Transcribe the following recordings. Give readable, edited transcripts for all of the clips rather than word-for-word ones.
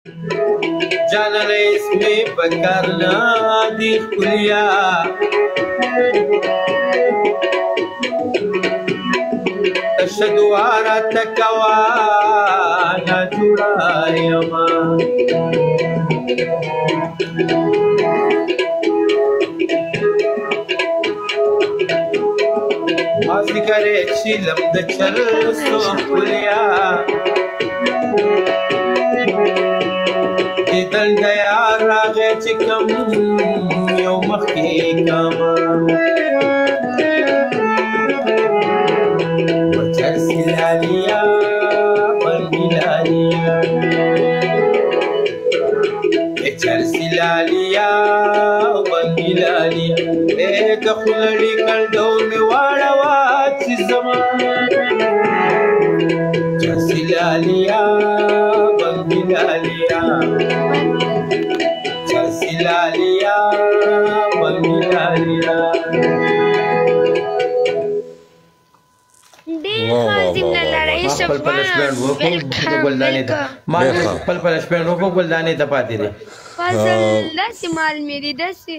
جانانه اسمې پکار نه دی ښکلیا، تشه دعا راته کوه، نه جوړه یمه. مازدیګرې چیلم د چرسو ښکلیا، دیدن د یار راغی چې کم یو مخکې کما. چرسی لالیا بنگی لالیا، چرسی لالیا بنگی لالیا، اے د خلړی کړو می واړه چې زما. چرسی لالیا بنگی لالیا، چرسی لالیا بنگی لالیا. ډیر ښه عظیم لالا رئیس خپل پنشمنټ وکړو ګلدانې ته، ما خپل پنشمنټ وکړو، ګلدانې ته پاتې دی. فضل داسې مال مې دی، داسې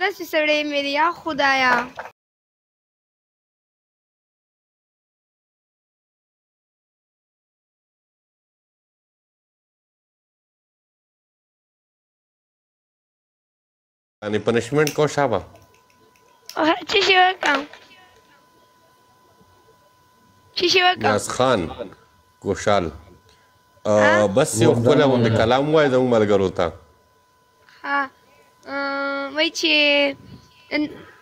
داسې سړی مې دی، یا خدایا. یعنی پنشمنټ کو شابه څه شي وکم؟ څه شي وکم؟ ناز خان کوشال، بس یو ښکلی غوندې کلام وایي زموږ ملګرو ته. ها، وایي چې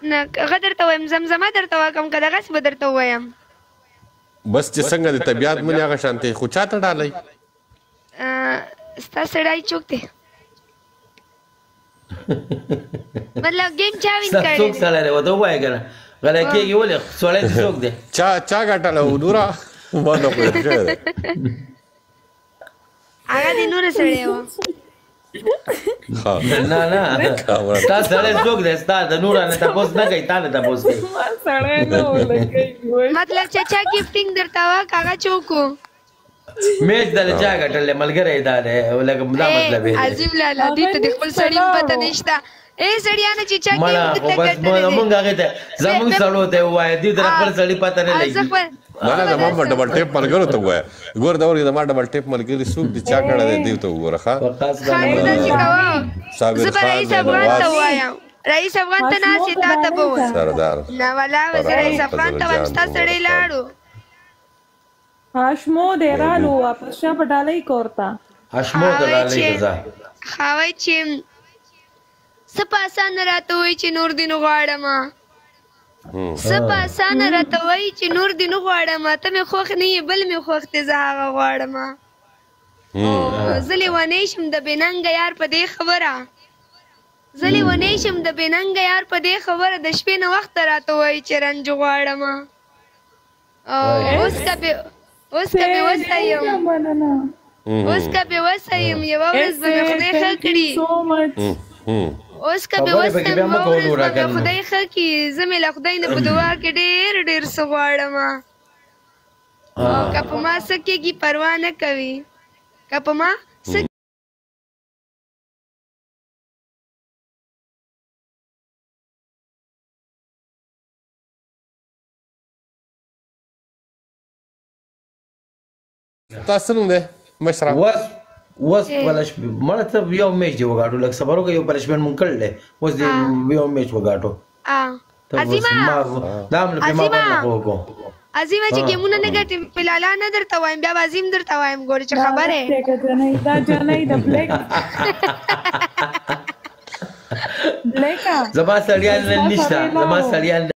نه هغه درته وایم، زمزمه درته وکم که دغسې به درته ووایم؟ بس چې څنګه د طبیعت مني هغه شانتې. خو چاته ډالۍ؟ ستا سړی څوک دی؟ مطلب ګیم چا وین کړی؟ څوک سړی دی ورته ووایه که نه غلی کېږي؟ ولې سړی دې څوک دی؟ چا چا ګټلی و نوره؟ ما نه خو یې شوی دی. هغه دې نوره سړی و. نه نه، ستا سړی څوک دی؟ ستا د نوره نه تپوس نه کوي، تا نه تپوس کوي. ما سړی نه و لکه مطلب چې چا ګفټینګ درته وکړ هغه څوک و؟ میچ د چا ګټلی ملګری دا دی لکه دا مطلب یې. عظیم لالا دې ته د خپل سړي پته نشته. ای سړیانه چې چا مړه خو بس مونږ هغې ته زمونږ سړو ته ووایه، دوی ته خپل سړي پته نه لګي. نه نه، زما په ډبل ټیپ ملګرو ته ووایه. ګوره دا ورګه زما ډبل ټیپ ملګري څوک دي، چا کړی دی، دوی ته وګوره. ښه صابر خان، رئیس افغان ته ووایم. رئیس افغان ته ناست یې، تا ته به ووایم. سردار نه ولا زه رئیس افغان ته وایم، ستا سړی لاړو. هاشمو دی رالو واپس شه په ډالۍ کور ته. هاشمو ته ډالۍ که ځه. ښه چې څه په اسانه راته وایي چې نور دې نه غواړم، څه په اسانه راته وایي چې نور دې نه غواړم، ته مې خوښ نه یې بل مې خوښ دی، زه هغه غواړم. زه لیونۍ شم د بې ننګه یار په دې خبره، زه لیونۍ شم د بې ننګه یار په دې خبره، د شپې نه وخته راته وایي چې رنج غواړم. اوس که بې اوس که بې وسه یم، اوس که بې وسه یم، یوه ورځ به مې خدای ښه کړي. اوس که بې وسه یم، یوه ورځ به مې خدای ښه کړي. زه مې له خدای نه په دعا کې ډېر ډېر څه غواړم، که په ما څه کېږي پروا نه کوي، که په ما څه تاسو نوم دی مشره؟ وس وس پلش مړه ته یو میچ دی وګاټو، لږ صبر وکړه. یو پلشمنټ مونږ کړل دی، اوس دې یو میچ وګاټو. عظیمه دا هم په ما باندې خو وکړو. عظیمه چې ګیمونه نه ګټې په لالا نه درته وایم، بیا به عظیم درته وایم. ګورې چې خبره دا جنۍ د بلیک بلیکا. زما سړیان نن نشته، زما سړیان.